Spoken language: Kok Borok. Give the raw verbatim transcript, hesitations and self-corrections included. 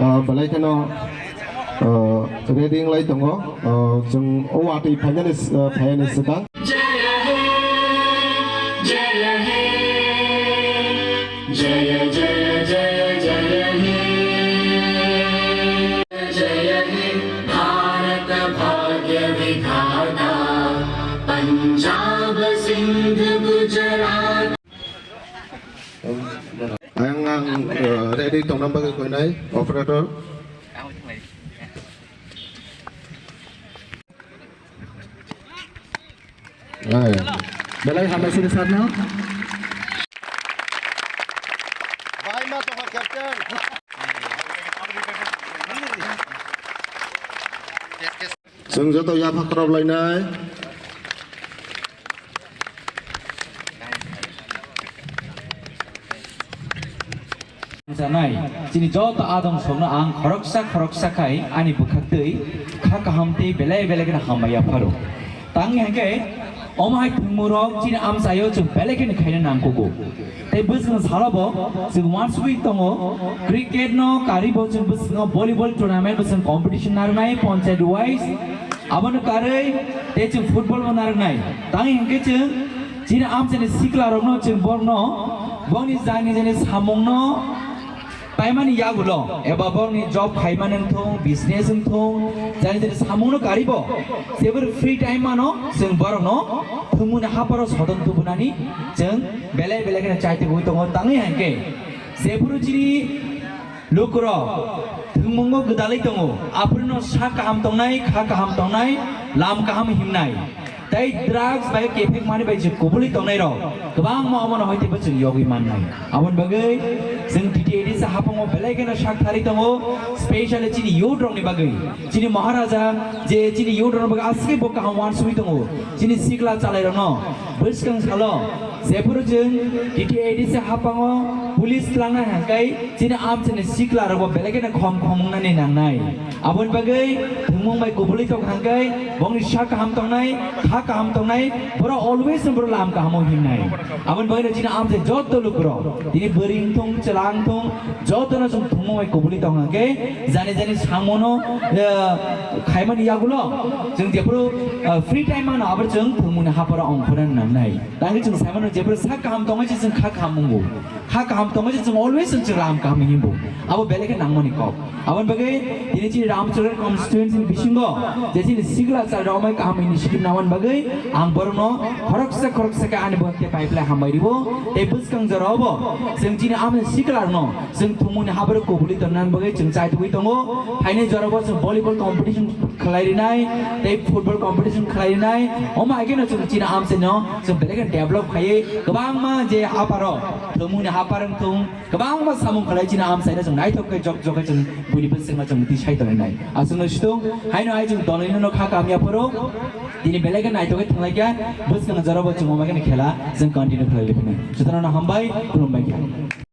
Ah, belai kheno, ah, ready wnglai tongo. Ah, chwng o watwi phainani s-, ah, phainani swkang. Ang, ang, eh, ready tongna bagwi koinai operator. Belai hambai sini sarno. Bahai ma tongkha captain. Chwng joto yapha khorop lainai. Sanai, chini joto adong songno ang khoroksa khoroksa khai ani bwkhaktwi kha kaham tei belai belai kheno hambai yapharo. Tangwi hwnkhe omo hai thwngmung rok chini amchaio chwng belai kheno khaina nangkugo. Tei bwskango salobo chwng uansugwi tongo, cricket no karibo chwng bwskango volleyball tournament bo chwng competition narwknai panchayat wise. Abono karwi tei chwng football bo narwknai. Tangwi hwnkhe chwng chini amchaini sikla rokno chwng borokno bongni jani jani samungno paimani yagulo eba borokni job khaimani wngthung, business wngthung, jani jani samungno karibo jeboro free time mano chwng borokno thwngmungni hapharo sodon tubunani chwng belai belai kheno chaitugwi tongo. Tangwi hwnkhe jephuru chini lukurok thwngmungo gwdalwi tongo, aphuru no sak kaham tongnai, kha kaham tongnai, lam kaham himnai. Tei drugs bai kephek mani bai je kubuli tongnai rok kwbangma omono hoite bo chwng yogwi mannai. Aboni bagwi chwng T T A D C haphango belai kheno sak thari tongo, specially chini youth rokni bagwi, chini Maharaja je chini youth rokni bagwi aswk bo kaham uansugwi tongo, chini sikla chalairokno bwskang salo jephuru chwng T T A D C haphango police tlangnai hwnkhe chini amchaini sikla rokbo belai kheno khom khom wngnani nangnai. Aboni bagwi thwngmung bai kubuli tong hwnkhe bongni sak kaham tongnai, kha kaham tongnai, borok always no borok lam kahamo himnai. Aboni bagwi no chini amchai joto lukurok, tini bwrwi wngthung, chwla wngthung, jotono chwng thwngmung bai kubuli tong hwnkhe jani jani samungno, eh, khaimani yagulo chwng jephuru, eh, free time mano, aboro chwng thwngmungni hapharo ongkhorna nangnai. Tangwi chwng saimano jephuru sak kaham tongwi se chwng kha kaham wngo. Kha kaham tongwi se chwng always chwng lam kaham himbo. Abo belai khe nangmani kok. Aboni bagwi tini chini Ramchakra constituency ni bisingo je chini sikla chal rok mai kaham initiative namani bagwi ang borokno khoroksa khoroksa khe ani bwkhak tei pipeline hambai ribo tei bwskang jorao bo chwng chini amni sikla rokno chwng thwngmungni hapharo kubuli tonnani bagwi chwng chaitugwi tongo. Phainai jorao bo chwng volleyball competition khlai rinai tei football competition khlai rinai. Omo hai kheno chwng chini amchaino chwng belai kheno develop khaiwi kwbangma je hapharo thwngmungni haphar wngthung, kwbangma samung khlai chini amchaino chwng naithok khe jok jok khe chwng buini bwswkno chwng twi sai tongwi nai. Aswkno situng haino hai chwng dolino no kha kaham yapharo tini belai khe naithok khe thwnglaikha, bwskangni jorao bo chwng omo kheno khela chwng continue khlai liphinai. Jotono no hambai, khulumbai kha.